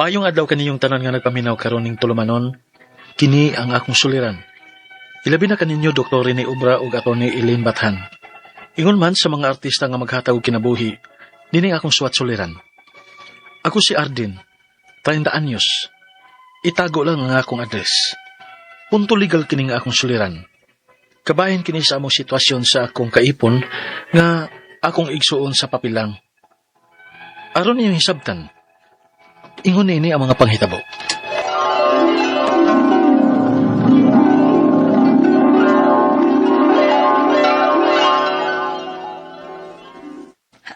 Maayong adlaw kaniyong tanan nga nagpaminaw karon ning tulumanon, kini ang akong suliran. Ilabi na kaninyo Dr. Rene Obra ug Atty. Elaine Bathan. Ingon man sa mga artista nga maghatag og kinabuhi, nining akong suwat suliran. Ako si Ardin, 30 anyos. Itago lang ang akong address. Punto legal kini nga akong suliran. Kabahin kini sa among sitwasyon sa akong kaipon nga akong igsuon sa papilang. Aron niyong hisabtan, ingon niini ang mga panghitabo.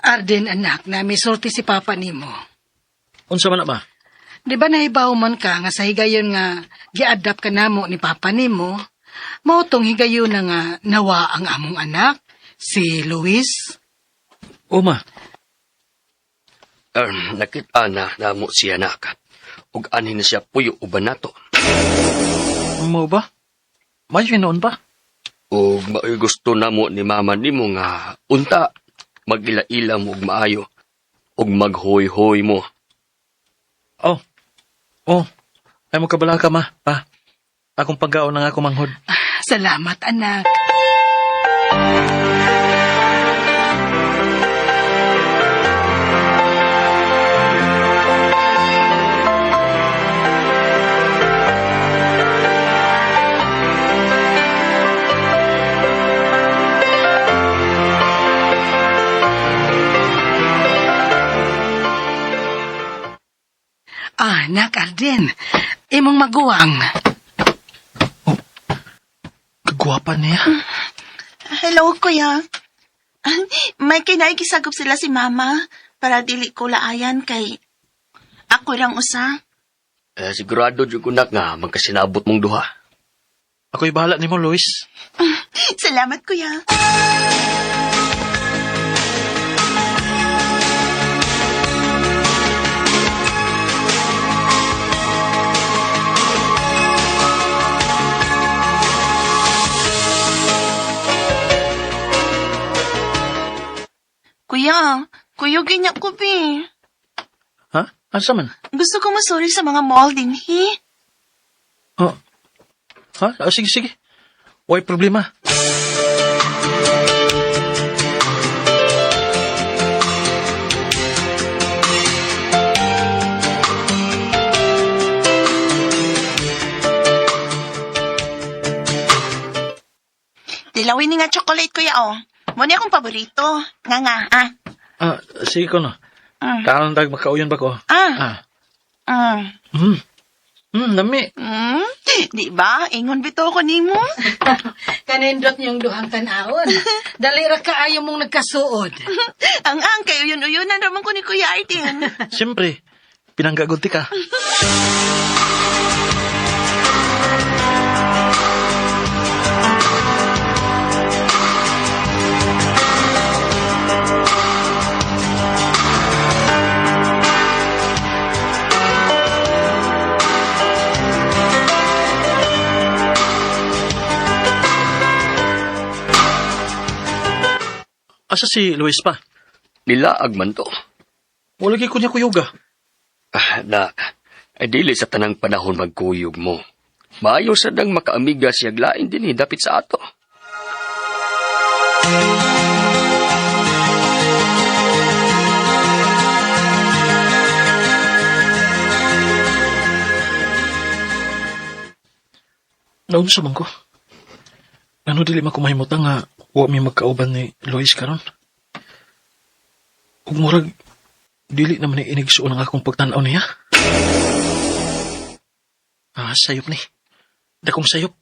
Arden, anak, na misulti si Papa nimo. Unsa man na ba? Di ba nahibaw man ka nga sa higayon nga gi-adapt ka namo ni Papa nimo, mao tong higayon na nga nawa ang among anak, si Luis. Uma, Nakita na namo siya nak. Ug anhin na siya puyo uban nato. mo ba? Mayo noon ba? Ug maoy gusto namo ni mama nimo nga unta magila-ila mo ug maayo ug maghoy-hoy mo. Oh. Oh. Ay mo kabala ka ma. Pa. Akong pagkaon ng akong manghod. Salamat, anak. Ah, Anak, Arden, imong maguwang. Kagwapa niya. Hello, kuya. May kinaikisagop sila si mama para dili ko laayan kay ako lang usa. Eh, sigurado jud ko nak nga magkasinabot mong duha. Ako'y bahala nimo, Luis. Salamat, kuya. Kuya, kuya, ganyan ko, be. Ha? Asa man? Gusto ko masuri sa mga mall din, he? Oh. Ha? Oh, sige, sige. Way problema. Dilawin ni nga chocolate, kuya, oh. Mo ni akong paborito. Nga nga, ah. Ah, sige ko no. Mm. Karon tag makauyon ba ko? Ah. Ah. Mm. Mm. Mm, lami. Mm. Di ba? Ingon bitaw ko nimo. Kanindot niyong duhang tan-awon. Dali ra kaayo mong nagkasuod. Ang ang kayo yun uyunan ramon ko ni Kuya Artin. Siyempre, pinanggagunti ka. Asa si Luis pa? Nilaag man to. Wala gyud ko niya kuyuga. Ah, nak, ay dili sa tanang panahon magkuyog mo. Maayo sa dang makaamiga siya lain din eh, dapit sa ato. Naunsa man ko. Ano dili man ko mahimutang nga wa mi magkauban ni Lois karon. Ug murag dili naman ni inigsuon ang akong pagtan-aw niya. Ah, sayop ni. Dakong sayop.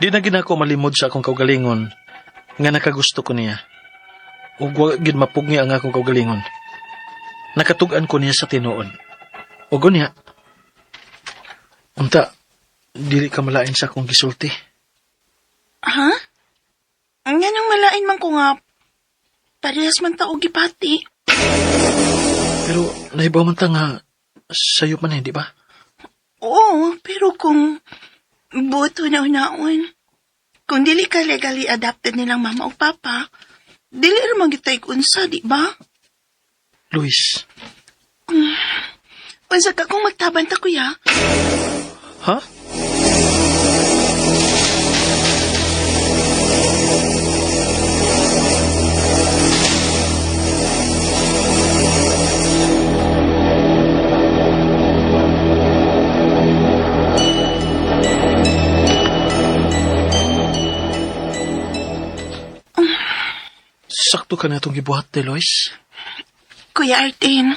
Di na gid ako malimod sa akong kaugalingon nga nakagusto ko niya. Ug wa gid mapugni ang akong kaugalingon. Nakatug-an ko niya sa tinuod. Ug unya, unta, dili ka malain sa akong gisulti. Ha? Nganong malain man ko nga parehas man ta og gipati. Pero naibaw man ta nga sayop man eh, di ba? Oo, pero kung buto na unaon, kung dili ka legally adopted nilang mama o papa, dili ra man gyud tay unsa, di ba? Luis. Unsa ka kung magtaban ta, kuya? Ha? Sakto ka na itong gibuhat, te, Lois. Kuya Artin,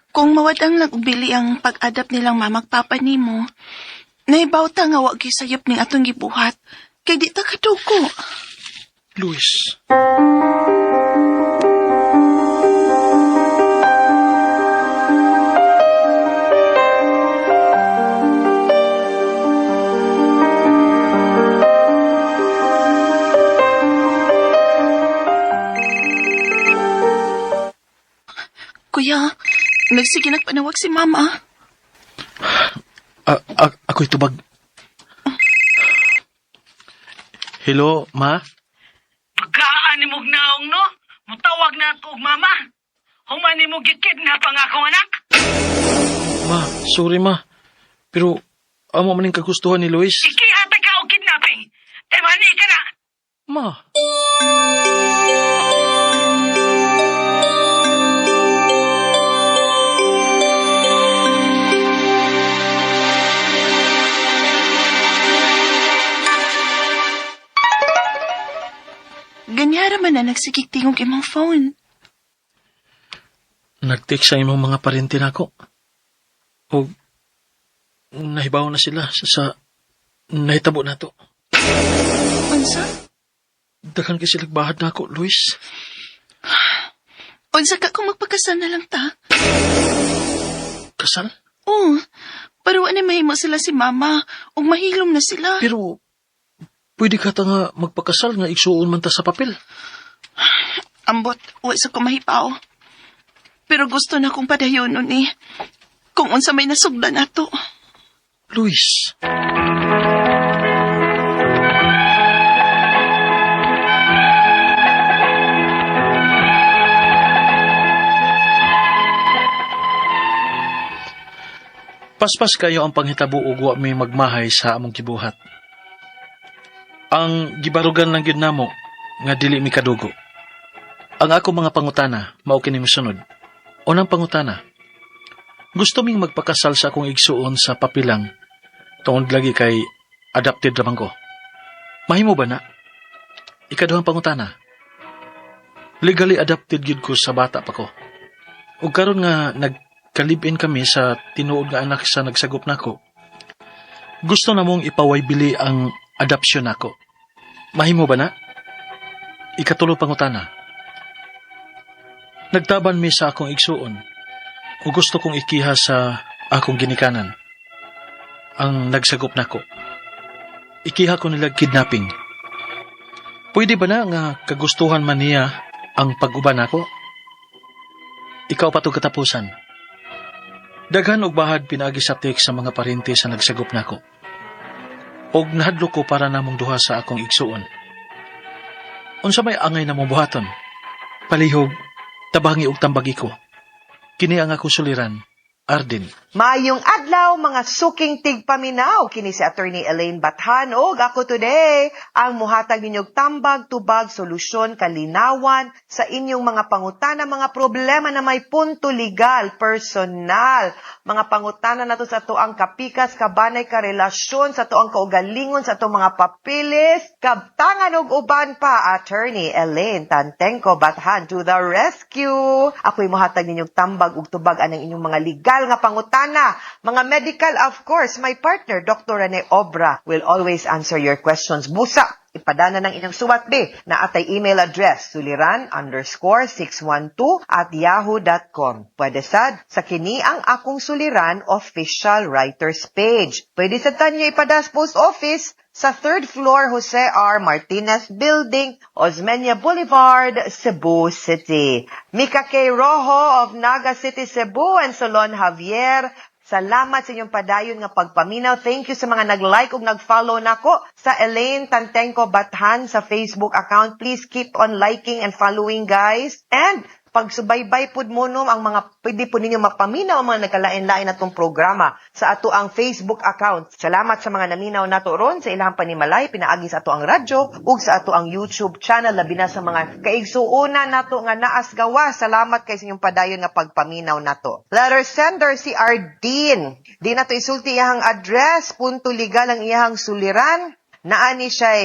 kung mawadang lang og bili ang pag-adapt nilang mama ug papa nimo, naibaw ta nga wa gisayop ning atong gibuhat, kay di ta kadugo. Luis. Kuya, nagsige nagpanawag si mama. Ako'y tubag. Hello, ma? Pagkaan ni mong naong, no? Mutawag na ako og mama. Human ni mo gikidnap ang akong anak. Ma, sorry ma. Pero amo man ning kagustuhan ni Luis. Ikihatag ka og kidnapping. Temani ka na. Ma. Ganyara man na nagsigig tingog imong phone. Nag-text sa imong mga parente nako. O nahibaw na sila sa nahitabo nato. Unsa? Daghan kay sila bahad nako, Luis. Unsa ka kung magpakasal na lang ta? Kasal? Oo. Pero wa ni mahimo sila si mama ug mahilom na sila. Pero pwede ka ta nga magpakasal nga igsuon man ta sa papel. Ambot, wa sa ko mahipaw. Pero gusto na kong padayon nun eh. Kung unsa may nasugdan ato. Luis. Paspas kayo ang panghitabo ug wa mi magmahay sa among gibuhat. Ang gibarugan lang gyud namo nga dili mi kadugo. Ang ako mga pangutana mao kini mosunod. Unang pangutana. Gusto ming magpakasal sa akong igsuon sa papilang tungod lagi kay adopted raman ko. Mahimo ba na? Ikaduhang pangutana. Legally adopted gyud ko sa bata pa ko. Ug karon nga nagkalibin kami sa tinuod nga anak sa nagsagop nako. Gusto namong ipaway-bili ang adoption nako. Mahimo ba na? Ikatulo pangutana. Nagtaban mi sa akong igsuon ug gusto kong ikiha sa akong ginikanan. Ang nagsagop nako. Ikiha ko nila kidnapping. Pwede ba na nga kagustuhan man niya ang pag-uban nako? Ikaw pa to katapusan. Daghan og bahad pinaagi sa text sa mga parente sa nagsagop nako. Og nahadlok ko para namong duha sa akong igsuon. Unsa may angay namong buhaton? Palihog, tabangi og tambagi ko. Kini ang akong suliran, Arden. Maayong adlaw mga suking tigpaminaw kini si Attorney Elaine Bathan og ako today ang muhatag ninyong tambag, tubag, solusyon, kalinawan sa inyong mga pangutana, mga problema na may punto legal, personal, mga pangutana nato sa atoang kapikas, kabanay, karelasyon, sa atoang kaugalingon, sa atong mga papilis, kabtangan og uban pa, Attorney Elaine Tantengco Bathan to the rescue. Ako'y muhatag ninyong tambag ug tubag anang inyong mga legal nga pangutana, mga medical, of course, my partner, Dr. Rene Obra, will always answer your questions. Busa, ipadana ng inyong suwat B na atay email address suliran_612@yahoo.com. Pwede sad sa kini ang akong suliran official writers page. Pwede sa tanyo ipadas post office sa 3rd floor Jose R. Martinez Building, Osmeña Boulevard, Cebu City. Mika K. Rojo of Naga City, Cebu and Solon Javier Salamat sa inyong padayon nga pagpaminaw. Thank you sa mga nag-like ug nag-follow nako sa Elaine Tantenko Bathan sa Facebook account. Please keep on liking and following, guys. And pagsubaybay pud mo, no, ang mga pwede po ninyo mapaminaw ang mga nagkalain-lain natong programa sa ato ang Facebook account. Salamat sa mga naminaw nato ron sa ilang panimalay pinaagi sa ato ang radyo ug sa ato ang YouTube channel, labi na sa mga kaigsuonan nato nga naas gawa. Salamat kay sa inyong padayon nga pagpaminaw nato. Letter sender si Ardeen. Di nato isulti iyang address, punto legal ang iyang suliran. Naa ni siya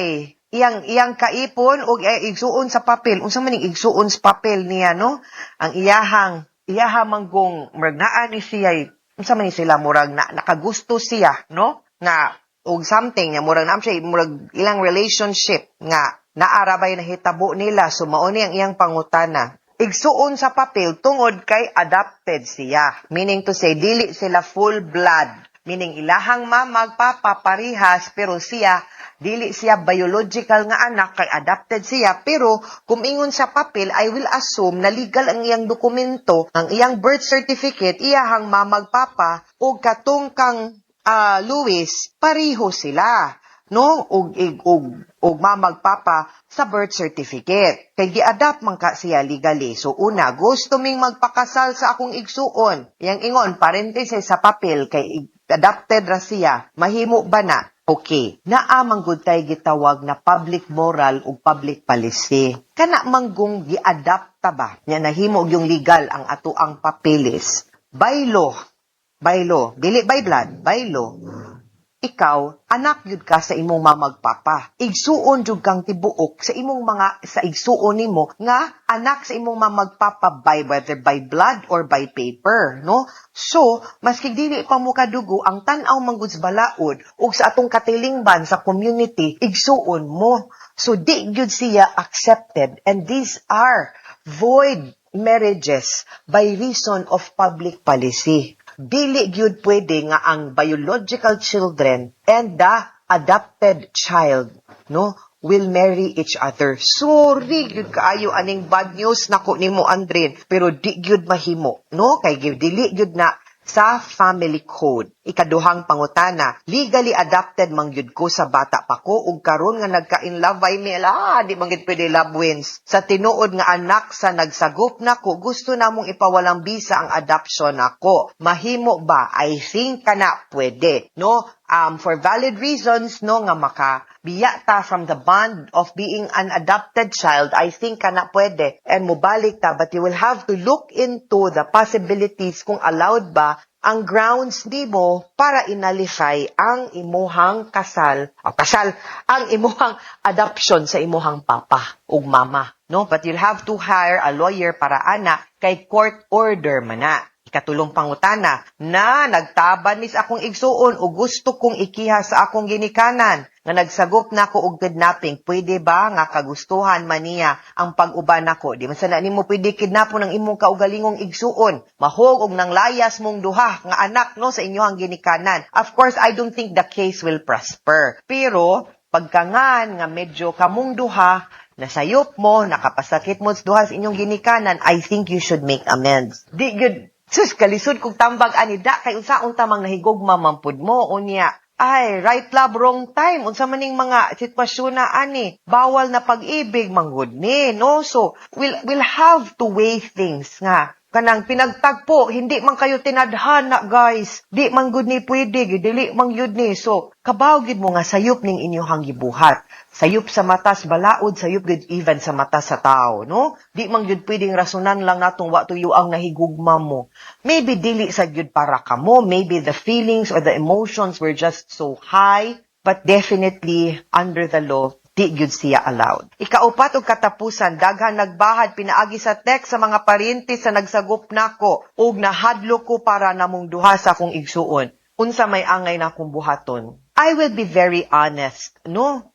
iyang kaipon og igsuon sa papel. Unsa man ning igsuon sa papel niya, no? Ang iyaha manggong murag naa ni siya, unsa man ni sila, murag na, nakagusto siya, no, nga og something nga murag naa siya, murag ilang relationship nga naarabay nahitabo nila. So mao ni ang iyang pangutana, igsuon sa papel tungod kay adopted siya, meaning to say dili sila full blood, meaning ilahang mama papa parihas, pero siya dili siya biological nga anak kay adopted siya. Pero kung ingon sa papel, I will assume na legal ang iyang dokumento, ang iyang birth certificate, iyahang mamag papa ug katong kang Luis, pareho sila, no, og ig og og mamag papa sa birth certificate kay gi-adopt man ka siya legally. So una, gusto ming magpakasal sa akong igsuon. Iyang ingon, parenthesis, sa papel kay adopted ra siya. Mahimo ba na? Okay. Naa man gud tay gitawag na public moral ug public policy. Kana manggong gi-adapt ta ba? Nya nahimo og yung legal ang ato ang papeles. By law, dili by blood, by law, ikaw, anak yun ka sa imong mamag papa. Igsuon jud kang tibuok sa imong mga sa igsuon nimo nga anak sa imong mamag papa by whether by blood or by paper, no? So, maski dili pa mo kadugo, ang tan-aw man gud sa balaod ug sa atong katilingban sa community, igsuon mo. So di gyud siya accepted and these are void marriages by reason of public policy. Dili gyud pwede nga ang biological children and the adopted child, no, will marry each other. Sorry gyud kaayo aning bad news nako nimo, Andrin, pero di gyud mahimo, no, kay gyud dili gyud na sa family code. Ikaduhang pangutana, legally adopted man gyud ko sa bata pa ko ug karon nga nagka-in love ay mi, di man gyud pwede, love wins. Sa tinuod nga anak sa nagsagop nako, gusto namong ipawalang bisa ang adoption nako. Mahimo ba? I think kana pwede, no? For valid reasons, no, nga maka biya ta from the bond of being an adopted child, I think kana pwede. And mobalik ta, but you will have to look into the possibilities kung allowed ba ang grounds nimo para i-nullify ang imuhang kasal, o kasal, ang imuhang adoption sa imuhang papa ug mama, no? But you'll have to hire a lawyer para ana kay court order man na. Ikatulong pangutana, na nagtaban mis akong igsuon o gusto kong ikiha sa akong ginikanan nga nagsagop nako og kidnapping, pwede ba nga kagustuhan man niya ang pag-uban nako? Di man sana nimo pwede kidnapon ang imong kaugalingong igsuon, mahog og nang layas mong duha nga anak, no, sa inyong ginikanan. Of course, I don't think the case will prosper, pero pagkangan nga medyo kamong duha nasayop mo, nakapasakit mo sa duha sa inyong ginikanan, I think you should make amends. Di gyud. Sus, kalisod kong tambag ani da kay unsaon tamang nahigugma man pud mo unya. Ay, right love, wrong time. Unsa man ning mga sitwasyon na ani, bawal na pag-ibig manggod ni, no? So, we'll have to weigh things nga kanang pinagtagpo, hindi man kayo tinadhana, guys. Di man gud ni pwede, dili man gyud ni. So, kabaw gid mo nga sayop ning inyong gibuhat. Sayop sa matas balaod, sayop gid even sa mata sa tao, no? Di man gyud pwedeng rasunan lang natong wa tuyo ang nahigugma mo. Maybe dili sa gyud para kamo, maybe the feelings or the emotions were just so high, but definitely under the law, di gyud siya allowed. Ikaupat ug katapusan, daghan nagbahad pinaagi sa text sa mga paryente sa nagsagop nako ug nahadlok ko para namong duha sa akong igsuon. Unsa may angay na akong buhaton? I will be very honest, no?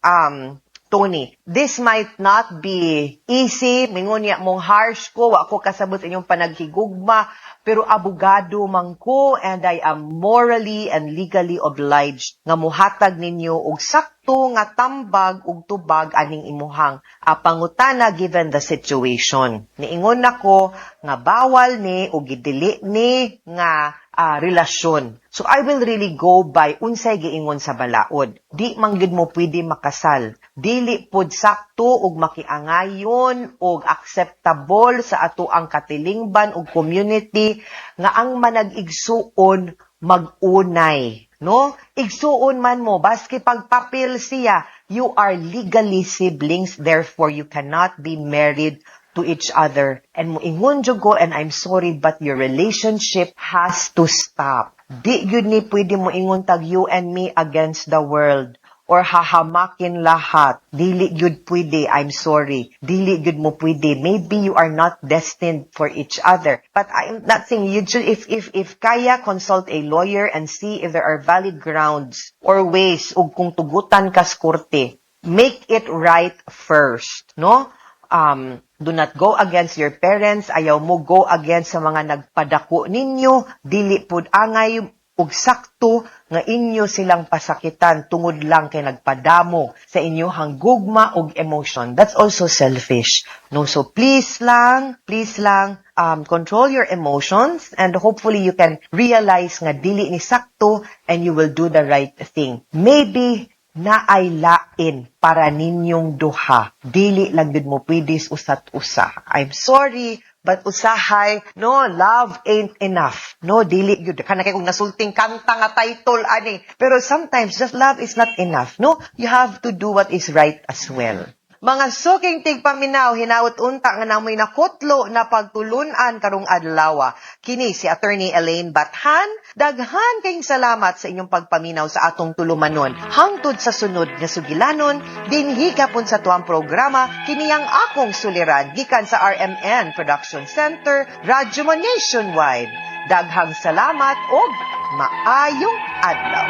Tony, this might not be easy. Mingon niya mong harsh ko, wa ko kasabot sa inyong panaghigugma, pero abogado man ko and I am morally and legally obliged nga muhatag ninyo og sakto nga tambag ug tubag aning imuhang pangutana given the situation. Niingon nako nga bawal ni ug gidili ni nga relasyon. So I will really go by unsay giingon sa balaod. Di man gyud mo pwede makasal. Dili pod sakto ug makiangayon og acceptable sa ato ang katilingban ug community nga ang manag-igsuon mag-unay, no? Igsuon man mo, baski pagpapil siya, you are legally siblings, therefore you cannot be married to each other. And moingon jud ko, and I'm sorry, but your relationship has to stop. Di gyud ni pwede mo ingon tag you and me against the world or hahamakin lahat. Dili gyud pwede, I'm sorry. Dili gyud mo pwede. Maybe you are not destined for each other. But I'm not saying you should, if kaya, consult a lawyer and see if there are valid grounds or ways ug kung tugutan kas korte. Make it right first, no? Do not go against your parents. Ayaw mo go against sa mga nagpadako ninyo. Dili pud angay ug sakto nga inyo silang pasakitan tungod lang kay nagpadamo sa inyohang gugma ug emotion. That's also selfish. No, so please lang, control your emotions and hopefully you can realize nga dili ni sakto and you will do the right thing. Maybe naay lain para ninyong duha. Dili lang gud mo pwede usat usa. I'm sorry, but usahay, no, love ain't enough. No, dili gyud. Kana kay kung nasulting kanta nga title ani. Pero sometimes just love is not enough. No, you have to do what is right as well. Mga suking tigpaminaw, hinaut unta nga namoy nakutlo na pagtulunan karong adlaw. Kini si Attorney Elaine Bathan. Daghan kayong salamat sa inyong pagpaminaw sa atong tulumanon. Hangtod sa sunod nga sugilanon, dinhi gapon sa tuang programa, kini ang akong suliran gikan sa RMN Production Center, Radyo Mo Nationwide. Daghang salamat og maayong adlaw.